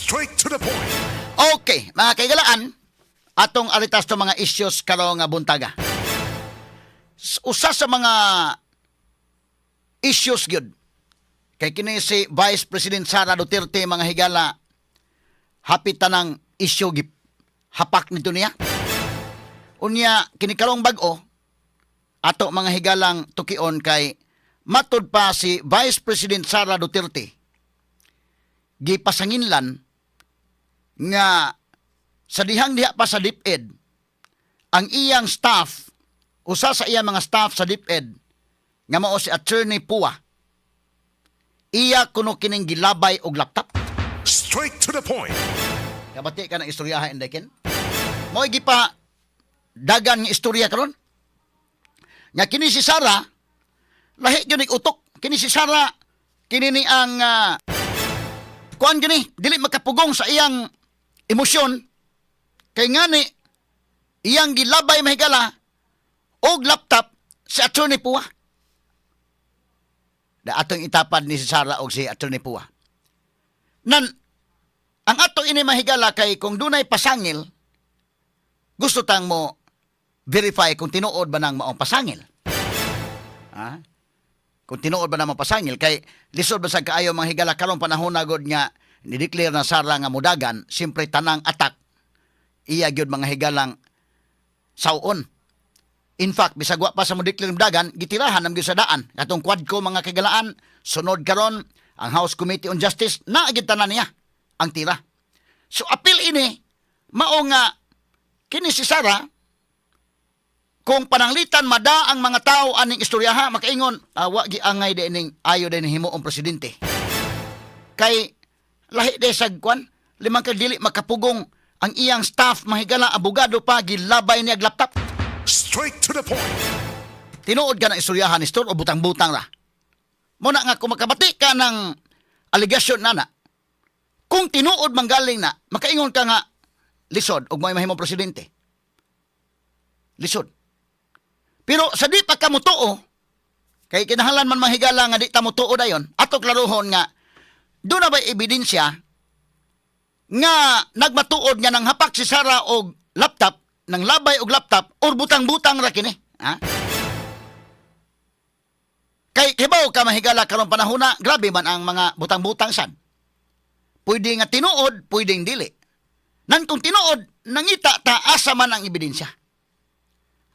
Straight to the point. Okay, mga kaigalaan, atong aritas to mga issues karong nga buntaga. Usa sa mga issues gyud kay kini si Vice President Sara Duterte, mga higala, hapit tanang issue gip hapak nito niya. Unya kini karong bag-o ato, mga higalang tukion, kay matud pa si Vice President Sara Duterte gipasanginlan nga sa dihang diha pa sa DepEd, ang iyang staff, usa sa iyang mga staff sa DepEd nga mao si Attorney Pua, iya kuno kining gilabay og laptop. Straight to the point. Kabati ka ng istoryaha, Inday Ken? Mao gipa dagan nga istorya karon. Nga kini si Sara lahi gyud nig utok. Kini si Sara, kini ni ang kuan gini, dili makapugong sa iyang emosyon kay ngani iyang gilabay, mahigala, og laptop si Attorney Pua. Da atong itapad ni si Sara og si Attorney Pua. Nan ang ato ini, mahigala, kay kung dunay pasangil, gusto tang mo verify kung tinuod ba nang maong pasangil. Ha? Kung tinuod ba nang maong pasangil, kay lisod ba sa kaayo, mga higala, karong panahon na gud nga ni-declare na Sara nga mudagan, siyempre tanang attack iya gyud, mga higalang, sawon. In fact, bisag wa pa sa mo declare mudagan, gitirahan nam gyud sa daan. Katong Quadco, mga kagalaan, sunod karon ang House Committee on Justice na gyud tanan niya ang tira. So apil ini mao nga kini si Sara, kung pananglitan mada ang mga tao aning istoryaha, makaingon, "Ah, wa gi angay di ning ayo din himuong presidente." Kay lahi day sa kwan, limang ka dili makapugong ang iyang staff, mahigala, abogado pa, gilabay niya og laptop. Straight to the point. Tinuod ka ng istoryahan ni Stor o butang-butang ra? Muna nga kung makabati ka ng aligasyon nana, kung tinuod manggaling na, makaingon ka nga lisod og may mahimong presidente. Lisod. Pero sa di pa ka motuo, kay kinahanglan man, mahigala, nga di ta motuo dayon, ato klaruhon nga doon na ba ebidensya nga nagmatuod nga nang hapak si Sara og laptop, nang labay og laptop, or butang-butang ra kini? Ha? Kay kibaw ka, mahigala, karong panahon na grabe man ang mga butang-butang sad. Pwede nga tinuod, pwedeng dili. Nan kung tinuod, nangita ta asa man ang ebidensya.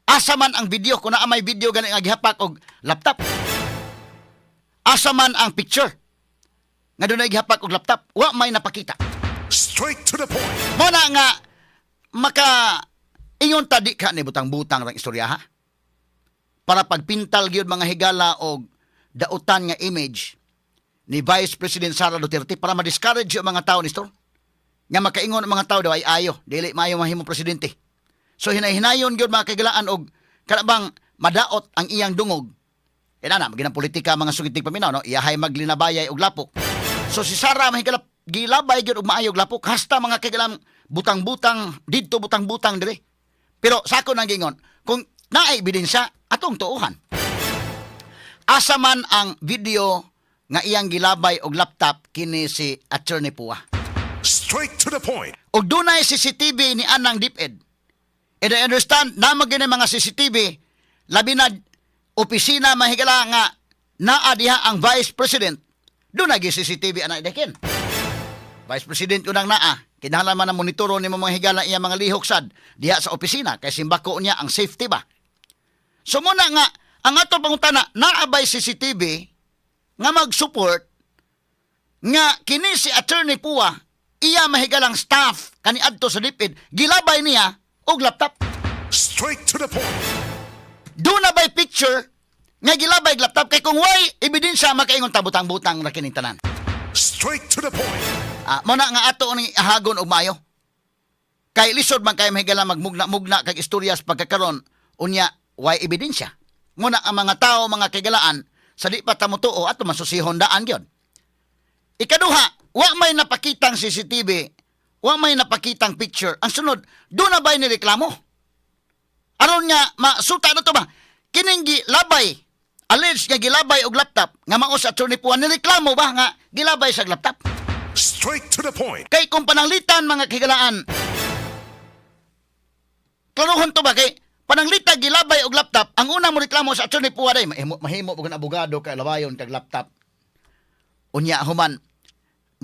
Asa man ang video kung naa may video gani nga gihapak og laptop. Asa man ang picture nga dunay gihapak og laptop, wa may napakita. Straight to the point. Mo na nga maka ingon ta di ka ni butang-butang rang istorya, ha. Para pagpintal gyud, mga higala, og dautan nga image ni Vice President Sara Duterte, para ma-discourage yung mga tao ni Stor. Nga makaingon ang mga tao daw ay ayo, dili maayo mahimong presidente. So hinay-hinayon gyud, mga kagalaan, og kanabang madaot ang iyang dungog. Ina na, maginang politika, mga sugitig paminaw, no? Iyahay maglinabayay og lapok. So si Sara, mahigala, gilabay gyud og maayog lapok hasta, mga kagalang, butang-butang didto, butang-butang dire. Pero sa ako nang gingon, kung naay ebidensya, atong tuuhan. Asa man ang video nga iyang gilabay og laptop kini si Attorney Pua? Straight to the point. Og dunay CCTV ni anang DepEd. And I understand na magini mga CCTV, labi na opisina, mahigala, nga naa diha ang Vice President. Dunay gyud CCTV ana dekin. Vice President unang naa. Kinahanglan man ang monitoro ni mga higala iya mga lihok sad diha sa opisina kay simbako niya ang safety ba. So muna nga ang ato pangutana, naa bay CCTV nga mag-support nga kini si Attorney Pua, iya mahigalang staff kaniadto sa DepEd, gilabay niya og laptop? Straight to the point. Doon na ba'y picture nga gilabay og laptop? Kay kung way ebidensya, makaingon ta butang-butang ra kining tanan. Straight to the point. Ah, mo na nga ato ni ahagon og maayo. Kay lisod man kay, mahigala, magmugna-mugna kag istorya sa pagkakaron unya way ebidensya. Muna ang mga tao, mga kagalaan, sa di pa ta motuo, ato masusihon daan gyud. Ikaduha, wa may napakitang CCTV, wa may napakitang picture. Ang sunod, doon na ba'y nireklamo? Aron nga masuta na to ba? Kining gilabay, alleged nga gilabay og laptop, nga mao sa Attorney Pua, nireklamo ba nga gilabay sa laptop? Straight to the point. Kay kung pananglitan, mga kahigalaan, klaruhon to ba, kay pananglita gilabay og laptop, ang unang mo reklamo sa Attorney Pua day, mahimo, mahimo mo abogado kay labayon kag laptop. Unya human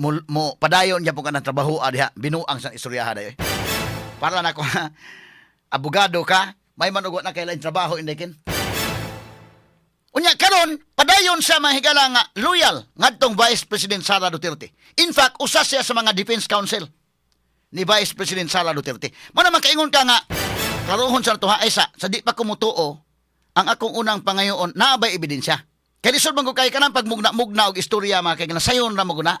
mo padayon gyapon ka ng trabaho diha, binuang sa istoryaha day. Para na ko abogado ka, may manugot na kay lain trabaho indikin. Unya karon padayon sa mga higala nga loyal ngadtong Vice President Sara Duterte. In fact, usa siya sa mga defense counsel ni Vice President Sara Duterte. Mao naman kaingon ka nga klarohon sa tuha ay sa di pa kumutuo, ang akong unang pangayoon, naa bay ebidensya? Kay lisod man ko kay kanang pagmugna-mugna og istorya, mga kay sayon ra mo guna.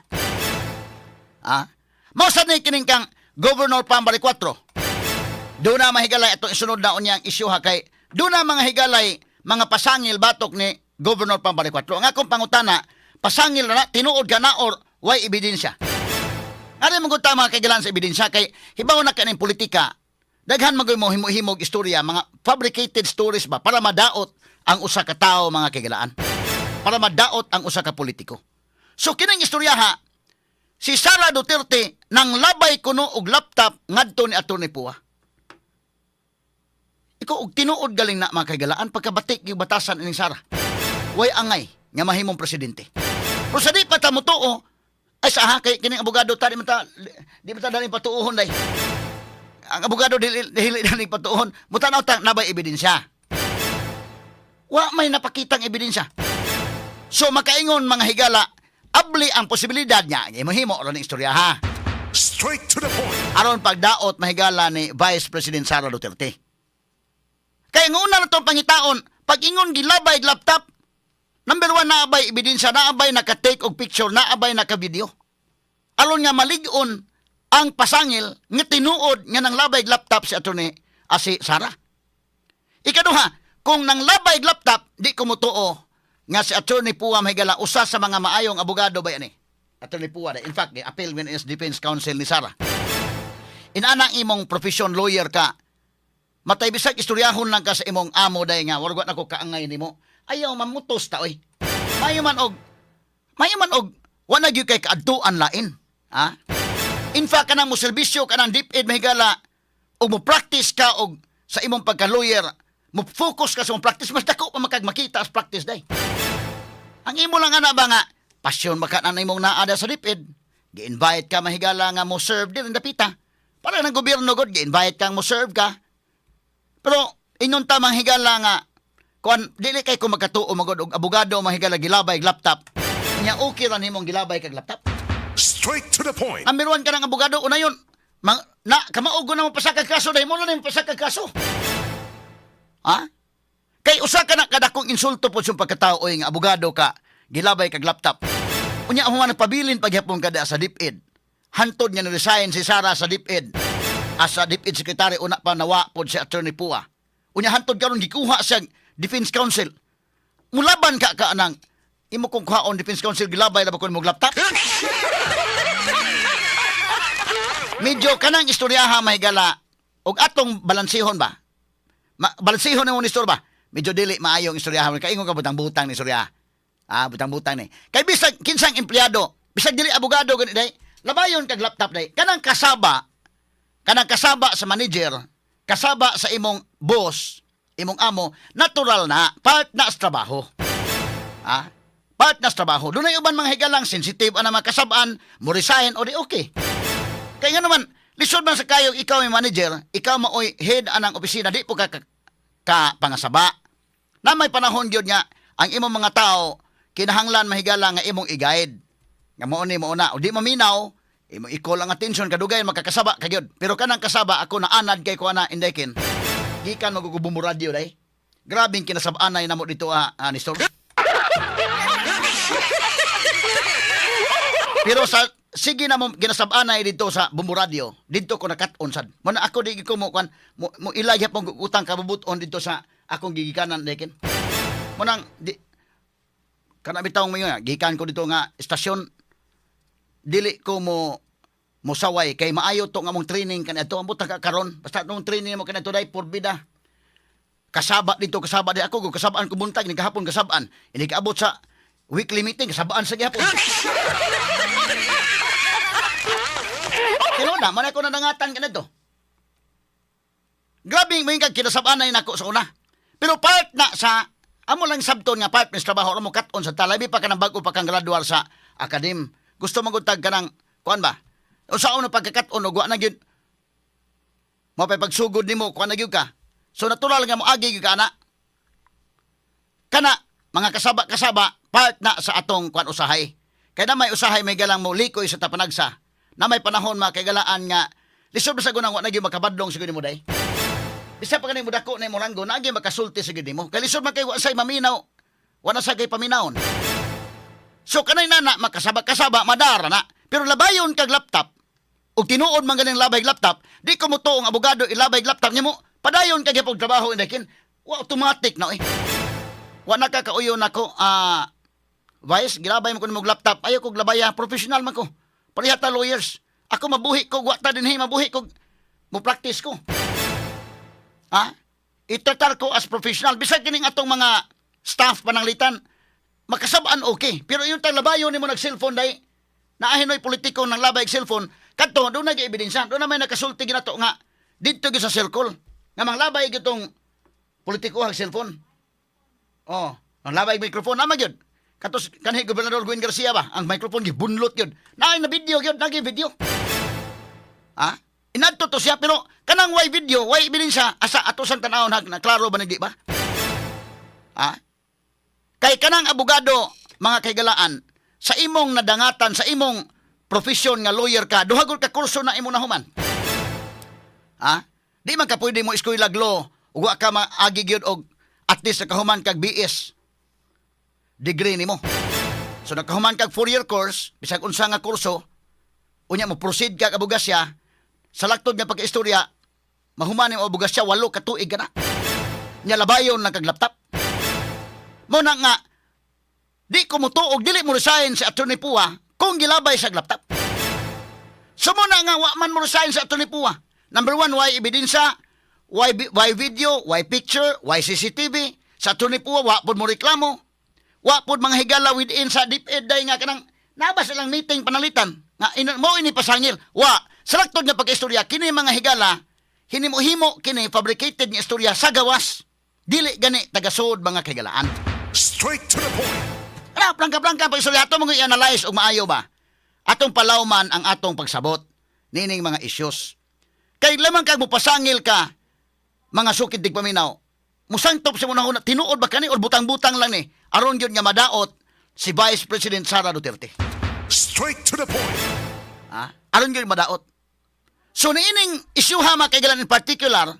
Ah? Mao sad ni kining kang Governor Pam Baricuatro. Doon na mahigalay atong isunod na unyang isyu ha, kay doon na mga higalay mga pasangil batok ni Governor Bam Baricuatro. Ang akong pangutana, pasangil na tinuod ka na or way ebidensya? Ari mo gud ta, mga kaigalan, sa ebidensya, kay hibaw na kaning politika. Daghan man mo himo-himog istorya, mga fabricated stories ba, para madaot ang usa ka tawo, mga kaigalaan. Para madaot ang usa ka politiko. So kining istorya ha, si Sara Duterte nang labay kuno og laptop ngadto ni Atty. Pua. Ikaw og tinuod galing na, mga kaigalaan, pagkabatik yung batasan ining Sara. Way angay nga mahimong presidente. Pero sa di pa ta motuo, ay sa ha, kay kining abogado ta di man ta dali patuohon day. Ang abogado dili dili dali patuohon. Mutanaw ta nabay ebidensya. Wa may napakitang ebidensya. So makaingon, mga higala, abli ang posibilidad niya. Himo-himo ra ning istorya ha. Straight to the point. Aron pagdaot, mahigala, ni Vice President Sara Duterte. Kaya ang una na itong pangitaon, pag ingon gilabay laptop, number one, naabay ebidensya, naabay naka-take og picture, naabay naka-video? Aron nga malig-on ang pasangil nga tinuod nga nang labay laptop si attorney si Sara. Ikaduha, kung nang labay laptop, di ko motuo nga si Attorney Pua, mahigala, usa sa mga maayong abogado ba yan eh. Attorney Pua, in fact, appeal when is defense counsel ni Sara. Inana imong profession, lawyer ka, matay bisag istoryahon lang ka sa imong amo day nga wargwa na ko kaangay nimo, ayaw mamutos ta oy. Mayo man og wa na gyud kay kaadtuan lain ha. In fact, kanang mo serbisyo ka ng DepEd, mahigala, og mo practice ka og sa imong pagka-lawyer, mo focus ka sa imong practice, mas dako pa makag makita as practice day. Ang imo lang ana ba nga pasyon maka na imong naada sa DepEd, gi-invite ka, mahigala, nga mo serve din dapita. Para ng gobyerno god, gi-invite kang mo serve ka. Pero ingon ta, manghigala, nga kuan, dili kay ko magkatuo magod og abogado, mahigala, gilabay laptop. Nya okay ra nimong gilabay kag laptop? Straight to the point. Ang meron ka ng abogado una yun. Mang, na kamaugo na mo pasakag kaso dahil mo na mo pasakag kaso. Ha? Kay usa ka na kadakong insulto po sa pagkatao oy nga abogado ka, gilabay kag laptop. Unya human nagpabilin pagyapon ka da sa DepEd. Hantod nga ni-resign si Sara sa DepEd. As sa DepEd secretary, una pa nawa pod si Attorney Pua. Unya hantod karon gikuha siya defense counsel. Mulaban ka ka anang imo kong kuhaon defense counsel, gilabay ra ba kon mo laptop? Medyo kanang istoryaha, mahigala, og atong balansihon ba? Balansihon na mo ni istorya ba? Medyo dili maayong istoryaha. Kaingon ka butang-butang ni istorya. Ah, butang-butang ni. Kay bisag kinsang empleyado, bisag dili abogado gani day, labayon kag laptop day. Kanang kasaba sa manager, kasaba sa imong boss, imong amo, natural na, part na sa trabaho. Ah, part na sa trabaho. Doon ay uban mga higalang sensitive ang mga kasabaan, mo resign o di okay. Kaya nga naman, lisod man sa kayo, ikaw may manager, ikaw maoy head anang opisina, di po ka pangasaba. Na may panahon gyud nga, ang imong mga tao, kinahanglan, mahigala, nga imong i-guide. Nga mao ni mao na, o di maminaw, imong i-call ang attention kadugay makakasaba ka gyud. Pero kanang kasaba ako na anad kay ko ana indekin. Gikan magugubong radyo day. Grabing kinasab-anay namo dito ah, Nestor. Pero sa sige na mo ginasab-anay dito sa Bumbo Radio, dito ko nakat-on sad. Mo na ako di ko mo kwan mo ilay pong utang kabubuton dito sa akong gigikanan dekin. Mo nang di kana bitaw mo nga gikan ko dito nga estasyon, dili ko mo mosaway kay maayo to nga mong training kaniadto ang butang ka karon, basta nung training mo kaniadto day porbida kasaba dito, kasaba di ako kasabaan ko buntag ni gahapon, kasabaan ini kaabot sa weekly meeting, kasabaan sa gihapon. Na, man ako nadangatan kanadto. Grabe mo yung kinasab-anay nako sa una. Pero part na sa amo lang sabton nga part mis trabaho mo kat-on sa talay pa ka nang bag-o pa kang graduar sa academe. Gusto man gud tag kanang kuan ba? Usaon na pagkakat-on og wa na gyud mo pay pagsugod nimo, kuan na gyud ka. So natural nga moagi gyud ka ana. Kana mga kasaba-kasaba, part na sa atong kuan usahay. Kay na may usahay may galang mo likoy sa tapanagsa. Na may panahon, mga kaigalaan, nga lisod ba sa gunang wa na gyud makabadlong sa mo day. Bisa pa kanimo dako na imong ranggo, naagi makasulti sa gyud nimo. Kay lisod man kay wa say maminaw. Wa na sa kay paminawon. So kanay nana makasaba-kasaba madara na. Pero labayon kag laptop ug tinuod man ganing labay laptop, di ko mo ang abogado ilabay laptop nimo, padayon kag gyapon trabaho indakin. Wa automatic na oy. Wa na ka kauyo nako, Vice, gilabay mo ko nimog laptop. Ayaw kog labaya, professional man ko. Pareha ta lawyers. Ako mabuhi ko, wa ta dinhi mabuhi ko. Mo practice ko. Ha? Itatar ko as professional. Bisag kining atong mga staff pananglitan, makasabaan okay. Pero yung taglabayo nimo nag cellphone day, naahinoy politiko ng labay og cellphone, kadto doon na ebidensya, doon na may nakasulti ginato nga didto gyud sa circle nga manglabay gyud politiko ang cellphone. Oh, ang labay microphone na gyud. Katos kanhi Gobernador Gwen Garcia ba, ang microphone gibunlot gyud. Naay na video gyud, nagi video. Ha? Inadto to siya pero kanang way video, way ebidensya asa ato sang tan-awon na klaro ba ni di ba? Ha? Kay kanang abogado, mga kaigalaan, sa imong nadangatan, sa imong profesyon nga lawyer ka, duha gud ka kurso na imo nahuman. Ha? Di man ka pwede mo eskwela law ug wa ka maagi gyud og at least nakahuman kag BS degree nimo. So nakahuman kag 4-year course, bisag unsa nga kurso, unya mo proceed ka og abogasya, sa laktod nga pagkaistorya, mahuman nimo abogasya, 8 ka tuig ka na. Nya labayon lang kag laptop. Mo na nga di ko mutuog dili mo resign si Attorney Pua kung gilabay sa laptop. So mo na nga wa man mo resign sa Attorney Pua. Number one, why ebidensya, why video, why picture, why CCTV. Sa Attorney Pua, wa pod mo reklamo. Wa pod mga higala within sa DepEd day nga kanang naba silang meeting panalitan. Nga ina, mo ini pasangil. Wa sa laktod nga pagkaistorya kini mga higala, hinimo-himo kini, fabricated nga istorya sa gawas. Dili gani tagasod, mga kahigalaan. Straight to the point. Ano, plangka-plangka pag istorya ato mga i-analyze og maayo ba? Atong palawman ang atong pagsabot nining mga issues. Kay lamang kag mopasangil ka, mga sukid tigpaminaw. Musangtop sa muna una, tinuod ba kani or butang-butang lang ni aron gyud nga madaot si Vice President Sara Duterte? Straight to the point. Ha? Aron gyud madaot. So niining isyuha, mga kaigalan, in particular,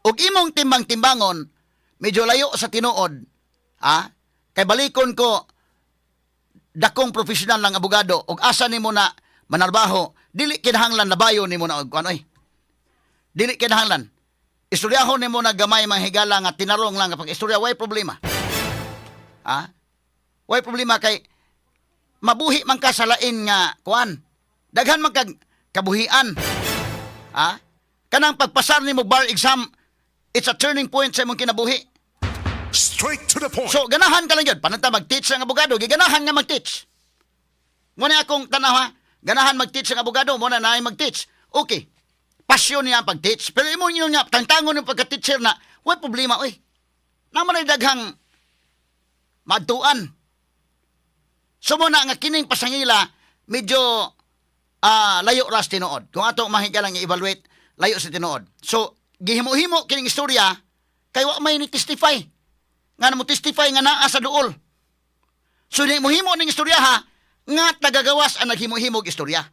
ug imong timbang-timbangon, medyo layo sa tinuod. Ha? Kay balikon ko, dakong profesional lang abogado ug asa nimo na manarbaho, dili kinahanglan labayo nimo na og kuan oy. Dili kinahanglan. Istoryahon nimo na gamay, mga higala, nga tinarong lang nga pag-istorya, way problema. Ha? Way problema kay mabuhi man ka sa lain nga kuan. Daghan man kag kabuhian. Ha? Kanang pagpasar nimo bar exam, it's a turning point sa imong kinabuhi. Straight to the point. So ganahan ka lang yun. Pananta mag-teach ang abogado, giganahan nga mag-teach. Muna akong tanaw ha, ganahan mag-teach ang abogado, muna na ay mag-teach. Okay. Pasyon niya ang pag-teach. Pero imo nyo nga, tangtangon yung pagka-teacher na, way problema, oy. Naman ay daghang maadtuan. So muna nga kining pasangila, medyo layo ras tinuod. Kung ato mahikalang i-evaluate, layo sa tinuod. So, gihimo-himo kining istorya, kay wa may ni testify. Nga mo testify nga naa sa duol. So, himo ning istorya ha, nga tagagawas ang naghimo-himog istorya.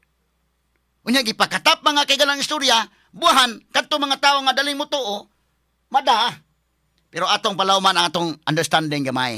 Unya gipakatap, mga kaigalang, istorya, buhan kadto mga tawo nga daling mo tuo, mada. Pero atong palawman ang atong understanding gamay.